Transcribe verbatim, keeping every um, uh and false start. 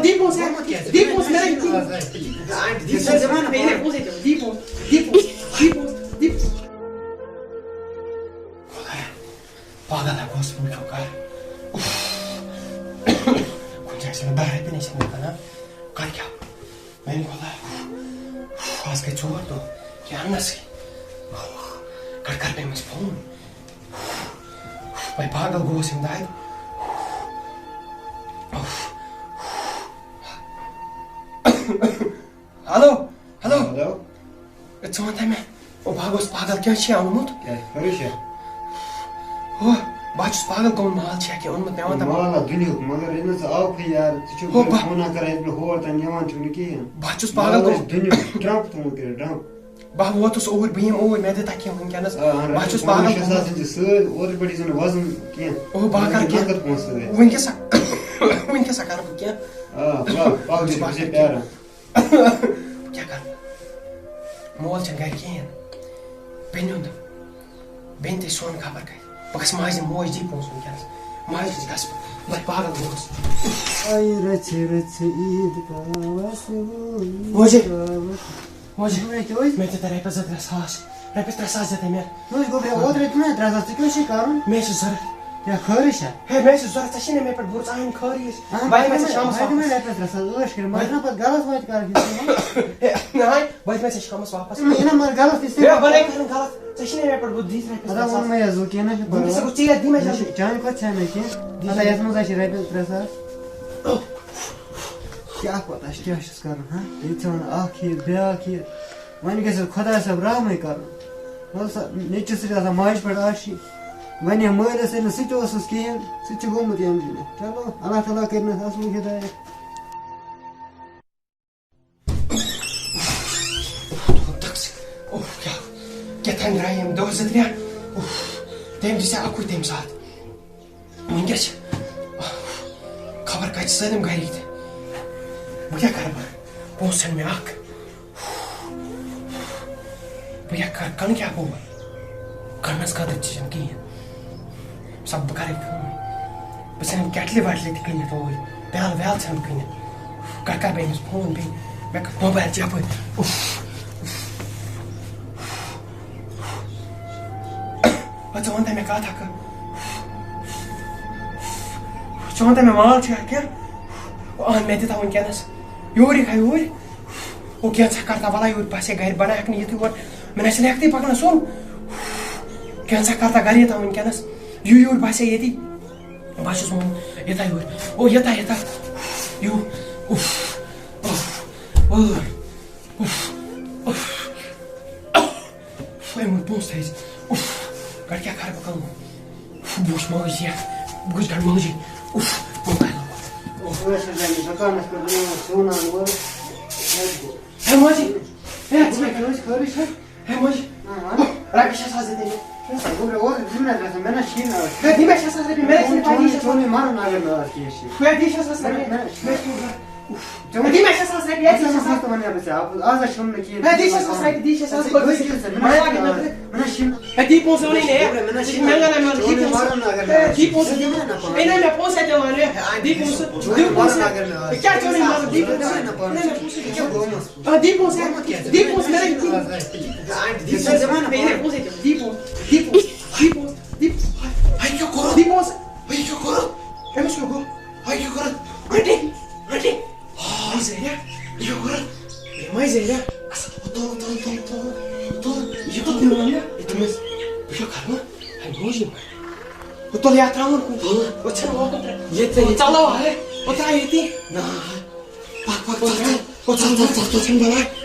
دی پونٛسہٕ، دی پونٛسہٕ، دی پونٛسہٕ، دی پونٛسہٕ۔ خۄدایا، پاگل ہا گوس بہٕ، وٕچھو کر۔ اُف۔ کُنہِ جایہِ چھِ مےٚ دَہ رۄپیہِ نَے چھِ مےٚ بَنان۔ کَرٕ کیٛاہ؟ میٛانہِ خۄدایا، اُف، اُف، آز گٔے ژور دۄہ، کینٛہہ اَننَسٕے۔ اُف، گۄڈٕ کَرٕ بہٕ أمِس فون۔ اُف، بَے پاگل گوس ییٚمہِ دۄہ اَتہِ۔ اُف۔ Hello, hello. ہیلو۔ اے، ژٕ وَن تہ مےٚ، او، بہٕ ہا گوس پاگل، کیٛاہ چھُے اوٚنمُت؟ کیٛاہ، خٲرٕے چھا؟ ہو، بہٕ ہا چھُس پاگل گوٚمُت، مال چھا کینٛہہ اوٚنمُت، مےٚ وَن تہ۔ مال ہا دُنیُہُک، مگر ییٚلہِ نہٕ ژٕ آوکھٕے یار، ژٕ چھُکھ ہو، گۄڈٕ بہٕ فونہ کران، ییٚلہِ بہٕ ہور تام نِوان چھُکھ نہٕ کِہیٖنۍ۔ بہٕ ہا چھُس پاگل مال گوٚمُت۔ آسہِ دُنیُہُک، ٹرٛمپ تھوٚومُت کٔرِتھ، ٹرٛمپ۔ بہٕ ہا ووتُس اوٗرۍ، بہٕ یِمہٕ اوٗرۍ، مےٚ دِ تہ کینٛہہ وٕنکیٚنَس۔ آ، اَہَن، بہٕ ہا چھُس پانٛژھ پاگل شےٚ ساس گوٚمُت۔ أنۍ زِ سۭتۍ، اوترٕ پٮ۪ٹھ یی زِ نہٕ وَزُن کینٛہہ۔ او، بہٕ ہا وۄنۍ کَرٕ کَتھ کینٛہہ۔ کَتھ پونٛسہٕ سۭتۍ؟ وٕنکیٚس ہا، وٕنکیٚس ہا کَرٕ بہٕ کینٛہہ۔ آ، پَکھ، پَکھ، بہٕ چھُس بہٕ چھُس پَکان۔ پیاران۔ بہٕ کیٛاہ کَرٕ؟ مول چھَنہٕ گَرِ کِہیٖنۍ۔ بیٚنہِ ہُنٛد، بیٚنہِ تہِ سۄن خبر کَتہِ۔ بہٕ گژھٕ ماجہِ دِنۍ موج دی پونٛسہٕ وٕنکیٚنَس۔ ماجہِ نِش گژھٕ بہٕ، بہٕ پاگل گوس۔ آیہِ رَژھِ رَژھِ عیٖد پاوَس وٲے موجی۔ پاوَس۔ موجی، وٕنۍ کیٛاہ اوس؟ مےٚ دِتھ رۄپیَس زٕ ترٛےٚ ساس۔ رۄپیَس ترٛےٚ ساس دِتھ مےٚ۔ نہ حظ گوٚبریا، اوترٕ دیُت مےٚ ترٛےٚ ساس، ژٕ کیٛاہ چھُے کَرُن؟ مےٚ چھِ ضوٚرَتھ۔ ہے، خٲرٕے چھا؟ ہے، مےٚ چھِ ضوٚرَتھ، ژےٚ چھِی نہٕ مےٚ پٮ۪ٹھ بروسہٕ، اَہَن خٲرٕے چھِ۔ اَہَن، بہٕ دِمَے ژےٚ شامَس واپَس۔ مےٚ رۄپیَس ترٛےٚ ساس عٲش کٔرِتھ، مگر نہ پَتہٕ غلط واتہِ کَرَکھ یہِ ژٕ۔ ہے، نہ، بہٕ دِمَے ژےٚ شامَس واپَس۔ مےٚ یِنہ مگر غلط، یہِ ہے، بہٕ نَے کَرَن غلط، ژےٚ چھِی نہٕ مےٚ پٮ۪ٹھ بروسہٕ، دِتھ رۄپیَس اَدا ترٛےٚ ساس۔ ووٚن مےٚ یَس، وۄنۍ کینٛہہ نہ چھُ اَدٕ پَرواے۔ سا گوٚو ژیر، دِ مےٚ جلدی۔ چانہِ کھۄتہٕ چھا مےٚ کینٛہہ؟ دِ اَدا مےٚ۔ یَتھ منٛز ہا چھِ رۄپیَس ترٛےٚ ساس۔ کیٛاہ پَتہ چھِ، کیٛاہ چھُس کَرُن، ہا؟ ییٚتہِ چھِ وَنان اَکھ ہِیِتھ، بیٛاکھ ہِیِتھ۔ وۄنۍ گژھِ خۄداے صٲب رحمٕے کَرُن۔ وَلہٕ سا، نیٚچوِس سۭتۍ آسان ماجہِ پٮ۪ٹھ آشی۔ وۄنۍ ییٚمہِ مٲلِس سۭتۍ نہٕ سُہ تہِ اوسُس کِہیٖنۍ، سُہ تہِ چھُ گوٚمُت ییٚمہِ دِنہٕ۔ چلو، اللہ تعالیٰ کٔرِنَس اَصلٕے ہِدایت۔ اوہ، کیٛاہ، کیٛاہ تام درٛاے یِم دۄہ زٕ ترٛےٚ۔ اوہ، تٔمۍ دِژ اَکُے تَمہِ ساتہٕ۔ وٕنکیٚس چھِ خبر کَتہِ چھِ سٲلِم گَرِکۍ تہِ۔ وۄنۍ کیٛاہ کَرٕ بہٕ؟ پونٛسہٕ چھَنہٕ مےٚ اَکھ۔ بہٕ کیٛاہ کَرٕ؟ کَنہٕ کیٛاہ گوٚو وۄنۍ؟ کَنَس خٲطرٕ تہِ چھَنہٕ کِہیٖنۍ۔ سا بہٕ کَرٕ کٲم۔ بہٕ ژھٕنَن کٮ۪ٹلہِ وٮ۪ٹلہِ تہِ کٕنِتھ اوٗرۍ۔ پیٛالہٕ ویٛالہٕ ژھٕنَن کٕنِتھ۔ گَرٕ کَرٕ بہٕ أمِس فون بیٚیہِ۔ مےٚ کَتھ موبایِل چھِ یَپٲرۍ۔ اُف۔ وۄنۍ ژٕ وَن تہٕ مےٚ کَتھ اَکھ۔ ژٕ وَن تہٕ مےٚ مال چھُ یا کینٛہہ؟ اَہَن مےٚ دِ تَو وٕنکٮ۪نَس۔ یوٗرۍ یِکھ ہا یوٗرۍ۔ او کینٛژھا کَر تہٕ وَلا یوٗرۍ بَس ہے گَرِ بَناوَکھ نہٕ یِتھُے یور۔ مےٚ نہ چھِ لیٚکھتٕے پَکنَس سُم۔ کینٛژھا کَر تہٕ گَرِ یہِ تہٕ وٕنکٮ۪نَس۔ یوٗ یوٗرۍ بَس ہے ییٚتی۔ بہٕ چھُس ووٚن یِتھَے یوٗرۍ۔ او یِتھَے یِتھَے۔ یوٗ۔ اُف۔ اُف۔ اُف۔ اُف۔ اُف۔ اُف۔ أمۍ ووٚن پونٛسہٕ تھٲیزِ۔ اُف۔ گۄڈٕ کیٛاہ کَرٕ بہٕ کٲم؟ اُف، بہٕ وٕچھِ مٲج یَتھ۔ بہٕ وٕچھِ گۄڈٕ مٲجی۔ اُف، موبایِل۔ اُف۔ ٲسۍ أسۍ أمِس دُکانَس پٮ۪ٹھ بَناوان سُہ وَنان وٲلۍ۔ ہے ماجی۔ ہے، ژٕ کیٛاہ کیٛاہ ٲسۍ خٲرٕے چھا؟ ہے ماجی۔ اۭں۔ رۄپیہِ شےٚ ساس دِ تٔمِس۔ ہے، گوٚبرا، اوترٕ دیُت مےٚ ترٛےٚ ساس، مےٚ نہ چھِی نہٕ آز۔ ہے، دِ مےٚ شےٚ ساس رۄپیہِ، مےٚ ٲسۍ نہٕ پَیی شےٚ ساس۔ چونُے مَرُن اگر نہٕ آز کینٛہہ چھِ۔ ہے، دِ شےٚ ساس رۄپیہِ۔ مےٚ، مےٚ، مےٚ چھِ ژےٚ ووٚن۔ دِ مےٚ شےٚ ساس رۄپیہِ، ہے، دِ شےٚ ساس۔ ژےٚ وَنیٛا بہٕ ژےٚ، اَپُز، آز ہا چھُم نہٕ کِہیٖنۍ۔ ہے، دِ شےٚ ساس رۄپیہِ، دِ شےٚ ساس۔ ژٕ گٔے کیٛاہ ژٕ؟ مےٚ نہ چھِی نہٕ آز، مےٚ نہ چھِی نہٕ۔ ہے، دِ پونٛسہٕ وَنٕے نہٕ، ہے۔ مےٚ نہ چھِی نہٕ۔ مےٚ وَنان، مےٚ وَنان، دِ چونُے پونٛسہٕ۔ مَرُن اگر نہٕ آز، ہے، دِ پونٛسہٕ۔ ژٕ دِمہٕ ہا نہٕ پانہٕ۔ ہے، نہ، مےٚ پونٛسہٕ ہے ژےٚ وَنان، ہے، دِ پونٛسہٕ۔ چونُے دِ مَرُن پونٛسہٕ۔ اگر نہٕ آز۔ ہے، کیٛاہ چونُے مَرُن؟ دِ پونٛسہٕ۔ ژٕ دِمہٕ ہا نہٕ پانہٕ۔ ہے، نہ، مےٚ پونٛسہٕ۔ یہِ کیٛاہ گوٚمُت؟ آ، دی پونٛسہٕ، دی پونٛسہٕ، مےٚ نہ دی پونٛسہٕ۔ دی پونٛسہٕ، دی پونٛسہٕ، دی پونٛسہٕ۔ ہاے، کیٛاہ کوٚرُتھ؟ دی پونٛسہٕ۔ ہاے، کیٛاہ کوٚرُتھ؟ أمِس کیٛاہ گوٚو؟ ہاے، کیٛاہ کوٚرُتھ؟ Aunty, aunty. ہاے، زہریا، یہِ کیٛاہ کوٚرُتھ؟ ہے، ماے زہریا۔ اَصٕل، تُل، تُل، تُل، تُل، تُل۔ یہِ کوٚت نیوٗ وۄنۍ؟ یہِ دوٚپمَس، بہٕ کیٛاہ کَرٕ وۄنۍ؟ ہے، موج یہِ۔ ہُہ تُل یَتھ ترٛاوُن کُن۔ تُل۔ ہُہ ژھٕن ہوکُن ترٛاو۔ ییٚتہِ ترٛاو۔ ژَلو، ہے، ہُہ ترٛاو ییٚتی۔ نہ۔ پَک، پَک، ژَل، ژَل، ژَل، ژَل، ژَل، ژَل، ژَل، ژَل، ژَل۔